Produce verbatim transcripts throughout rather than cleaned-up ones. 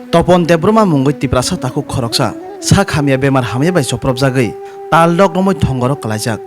Topon Debbarma mungwi Tiprasa takhuk khoroksa sak hamya bemar hamya bai chopropjagwi tal dok romwi thongoro kwlaijak.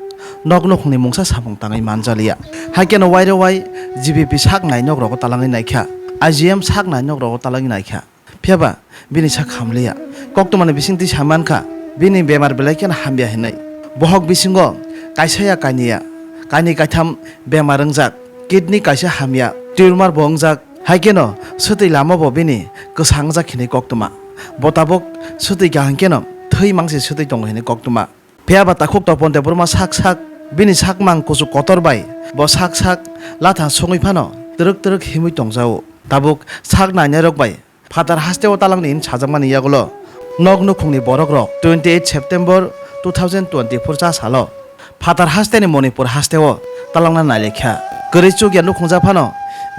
Nok nukhungni mungsa samung tangwi manjaliya. Haikhe no wairewai G B P sak nai nok rogo talangwi naikha, I G M sak nai nok rogo talangwi naikha. Phiyaba bini sak hamliya. Koktwmani bisingtwi samankha bini bemar belai kheno hamya hinwi. Bohok bisingo kaisa ya kainiya, kainwi kaitham bemar wngjak, kidney kaisa hamya, tumor bo wngjak. Haikhe no swtwi lama bo bini kwsang wngjak hinwi koktwma. Bo tabuk swtwi kaham kheno thwi mangse swtwi tongo hinwi koktwma. Phiyaba takhuk Topon Debbarma sak sak bini sakmang kuchuk kotor bai bo sak sak latha songwi phano twrwk twrwk himwi tongjao. Tabuk sak nainairok bai phatar hasteo talangni hwn sajakmani yagulo nok nukhungni borokrok twenty eight September two thousand twenty-four cha salo phatar hasteni Manipur hasteo talangna nailaikha. Kwrwi chukya nukhungjak phano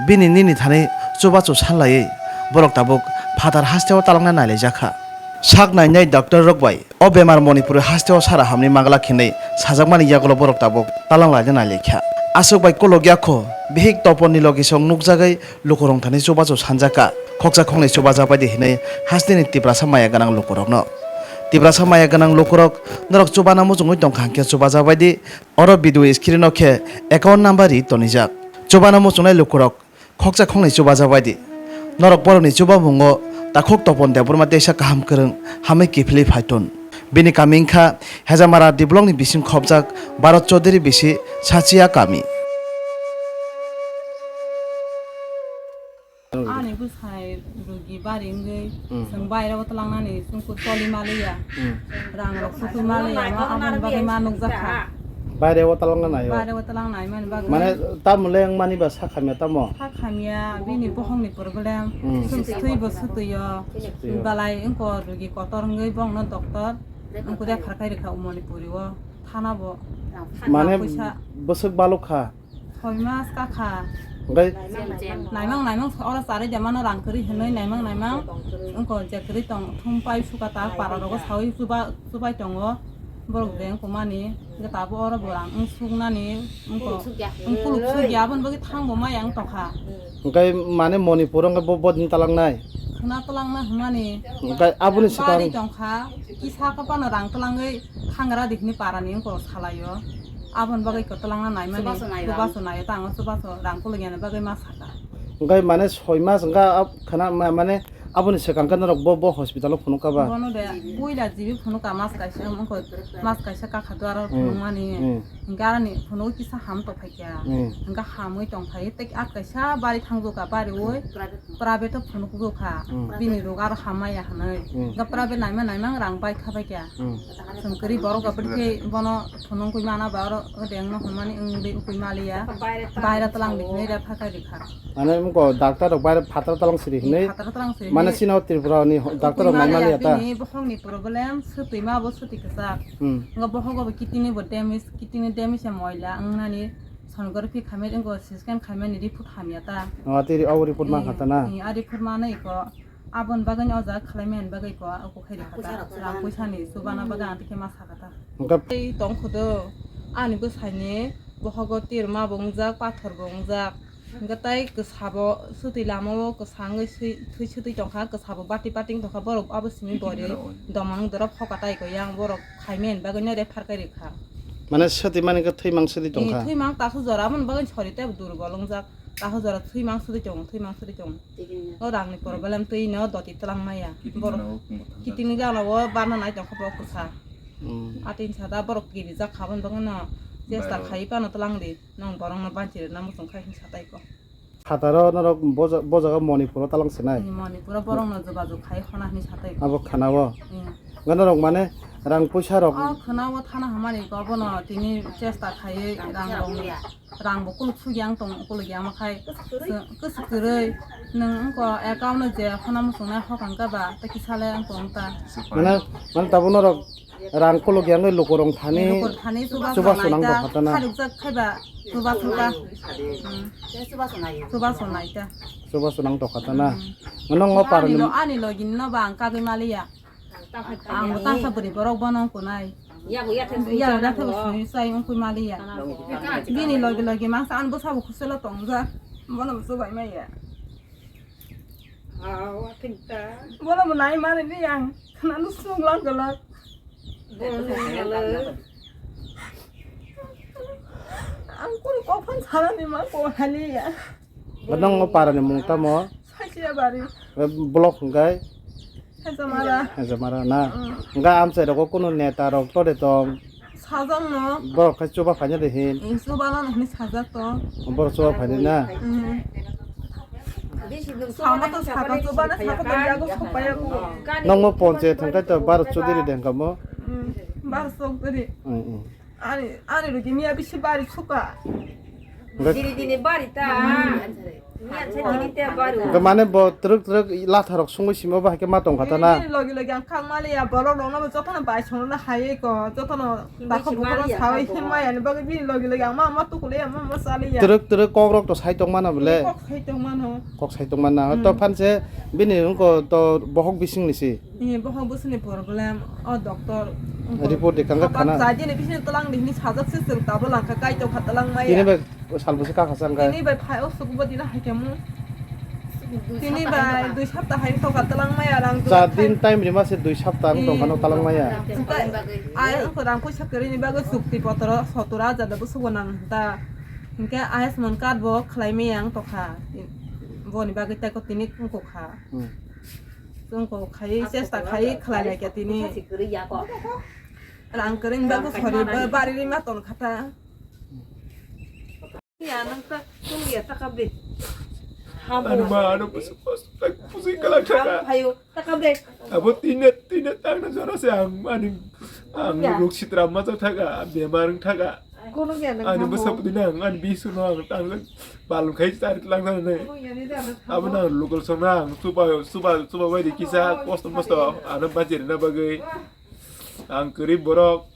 bini nini thani chubachu sanlaiwi borok tabuk phatar hasteo talangna nailaijakha. Sak nainai doctor rok bai o bemar Manipur hasteo sara hamni magla khinwi sajakmani yagulo borok tabuk talang laina nailaikha. Aswk bai kolokya kho bihik Toponni logisong nukjagwi lukurok thani chubachu sanjakha. Khoksa khoknwi chubajak baidi hinwi hasteni Tiprasa maya gwnang lukurokno. Tiprasa maya gwnang lukurok norok chubana muchungwi tongkha hwnkhe chubajak baidi oro video screen o khe account number ri tonijak. Chubana muchungnai lukurok khoksa khoknwi chubajak baidi norok borokni chubamungo takhuk Topon Debbarma teisa kaham kwrwng hamwi kiphilwi phaiton. Bini kami wngkha Hejamara D block ni bising khopjak Bharat Chaudhary bisi Sachia kami. Ani bwsai rugi bari wngwi Hmm. chwng bairego twlangnani chwngkhe toli maliya. Hmm. Rang rok kutu maliya, ma aboni bagwi ma nukjakha. Bairego twlangna naio. Bairego twlang naimani bagwi. Mane tamo le wngmani ba sak hamya tamo? Sak hamya, bini bohongni problem. Hmm. Chwng swtwi bo swtwio. Swtwio. Balai wngkha rugi kotor wngwi bongno doctor wngkha de pharkai rikha Manipuri o thana bo. Mane Puisa. Bwswk balok kha? Soi mas kakha. Hwnkhe? Naimang, naimang, oro charwi de mano rang kwrwi hinwi naimang, naimang. Wngkha je kwrwi tong, thum pai suka ta para rogo sawi chuba-, chubai tongo. Borok de wngkha mani, hwnkhe tabuk oro bo rang wng suknani, wngkha, wng kuluk sukya, aboni bagwi thang bo maya wng tongkha. Hwnkhe mane Manipur wngkhe bo, bo din talangnai? Khwna talangna hwnmani. Hwnkhe aboni swkang bari tongkha, kisa khe phano rang talangwi thangra di hwnwi parani wngkha salaio. Aboni bagwi kwtalangna naimani chubachu naio. Chubachu naio, tamo chubachu rang kulukya ni bagwi ma saka. Hwnkhe mane soi mas wngkha, ab-, khwna ma-, mane aboni swkang khe norok bo, bo hospital o phunukha ba? Bono de puila jibi phunukha mas kaisa, wngkha mas kaisa kakha duaro Hmm. phunukmani. Hmm. Hwnkhe aroni phunuk kisa ham tongphaikha. Hmm. Hwnkhe hamwi tongphai tei at kaisa bari thangjokha, bariwi private o phunukjokha. Hmm. Bini rok aro hammaya hwnwi. Hmm. Hwnkhe private naima naima rang bai kha baikha. Hmm. Chwng kwrwi borok aboni khe bono phunukgwi mana ba oro odeng no hwnmani wngwi ukui maliya. Baira tlang di hwnwi refer khai rikha. Mane wngkha doctor rok baira phataro tlang siri hwnwi. Phataro tlang siri hwnwi. Mane chini o Tripura ni ho-, doctor rok nai maliya ta. Bini bohongni problem swtwi ma bo swtwi kwchak. Hmm. Wngkha bohogo bo kidney bo damage, kidney damage ya moila wngnani sonography khaimani wngkha C T scan khaimani report hamya ta. O, tei o report mankha ta na? Hmm, a report manwi ko. Aboni bagwi o jaga khlaimani bagwi ko, o kok khairi kha ta. Rang puisa ni chubana bagwi ang tikhe ma sakha ta. Hwnkhe tei tong khudo, ani bwsaini bohogo tirma bo wngjak, pathor bo wngjak. Hwnkhe tei kwsa bo swtwi lama o kwsa wngwi swi, thwi swtwi tongkha, kwsa bo bati bati wng tongkha, borok abo simi bori domang dorop hoka tai ko yang borok khaimani bagwi no refer khai rikha. Mane swtwi mani khe thwi mang swtwi tongkha? Thwi mang tasu jora aboni bagwi sori tei durbol wngjak, tasu jora thwi mang swtwi tongo, thwi mang swtwi tongo. O rangni problem twi no doti twlang maya. Borok kiting ni gana o barna nai tongkha borok kwsa. Hmm. Atin sada borok kiri jak kha boni bagwi no chesta khai phano twlang di. Nong borok no banchi rwna muchung khai hinwi satai ko. Phataro norok bo ja-, bo jaga Manipur o talang sinai? Manipur o borok no jogajog khai hona hinwi satai ko. Abo khana o? Hmm. Norok mane rang puisa rok? O khana o thana hamari ko bono tini chesta khai rang rok ni. Rang bo kuluk sugya ang tong kuluk ya ma khai kwswk kwrwi nwng wngko account no je hona muchung nai hokang ka ba ta kisa le ang tong ta. Mane, mane tabuk norok rang kuluk ya wngwi lukurok thani. Lukurok thani chubachu nai ta. Kharikjak khai ba chubachu ta. Hmm. Chubachu nai ta. Chubachu nang tokha ta na. Hmm. Mane ngo parni ani lo, ani logi no ba ang kagwi maliya. Ang bo tangsa bwrwi borok bono wngkha nai. Yalo yathebo swi chai wngkha maliya. Bini logi logi mangsa ani bwsabo khuselo tongjak. Bono bo chubai maya. Bono bo nai mani ni ang khana no sung lang galak. Ang kunu kok phan sana ni ma ko hali ya. Bo nang o para ni mung tamo? Saisiya bari. Block hwnkhe? Hajamara. Hajamara na? Mm. Hwnkhe amchai rogo kunu neta rok tore tong? Sajak no. Borok khai chuba phaina de hin. Chuba no hwnwi sajak to. Borok chuba phaina na? Mm. Sama to saka chuba na saka to yago sopaya ko. Nang mo ponche thangkai to bar chudiri dengkamo? Mm. Bar chudiri. Mm, mm. Ani, ani rugi miya bisi bari suka. Dini dini bari ta. Miya se dini te bari. Hwnkhe mane bo twrwk twrwk latharok sungwi simo bahai khe ma tongkha ta na? Bini logi logi ang khak maliya, borok rokno bo jotono bai songno hai ko, jotono takhuk bukhuk sawi khe maya ni bagwi bini logi logi ang ma ma tukuli ya, ma ma chaliya. Twrwk twrwk kok rok to sai tong mano bole? Kok sai tong mano. Kok sai tong mano. Hmm. To phan se bini wngko to bohok bising ni si. Ni bohok bwswkni problem, o doctor wngkha. Report de kangkha khana. Chai dini bisini twlang dihini sajak se chwng tabuk langkha, kaitor kha twlang maya. Tini bai sal bwswk kakha chang kha. Tini bai phai o sukubo dina hai kemu. Tini bai dui sapta hai tokha twlang maya rang. Char din time rima se dui sapta ang tongkha no twlang maya. Ai wngkha rang puisa kwrwini bagwi chukti potro sotor hajar da bwswk bo nang ta. Hinkhe Ayushman card bo khlai maya ang tokha. Boni bagwi tei ko tini wngkha. Hmm. Chwng kok khai chesta khai khlai lai khe tini. Rang kwrwng bagwi sori bari rima ton khata. Ya nang ta tung ya ta kap de. Ano ma ano pusu pusu tak pusu kala thaka. Hayo ta kap de. Abo tine tine tang na jora se ang ani ang ruk sitra ma to thaka bemar thaka. Kono gyan nang. Ani bwsa pudi nang ani bisu no ang tang balung khai chari tlang nang ne. Abo nang local song nang suba suba suba bai di kisa kosto mosto ano bajir na bagwi ang kwrwi borok.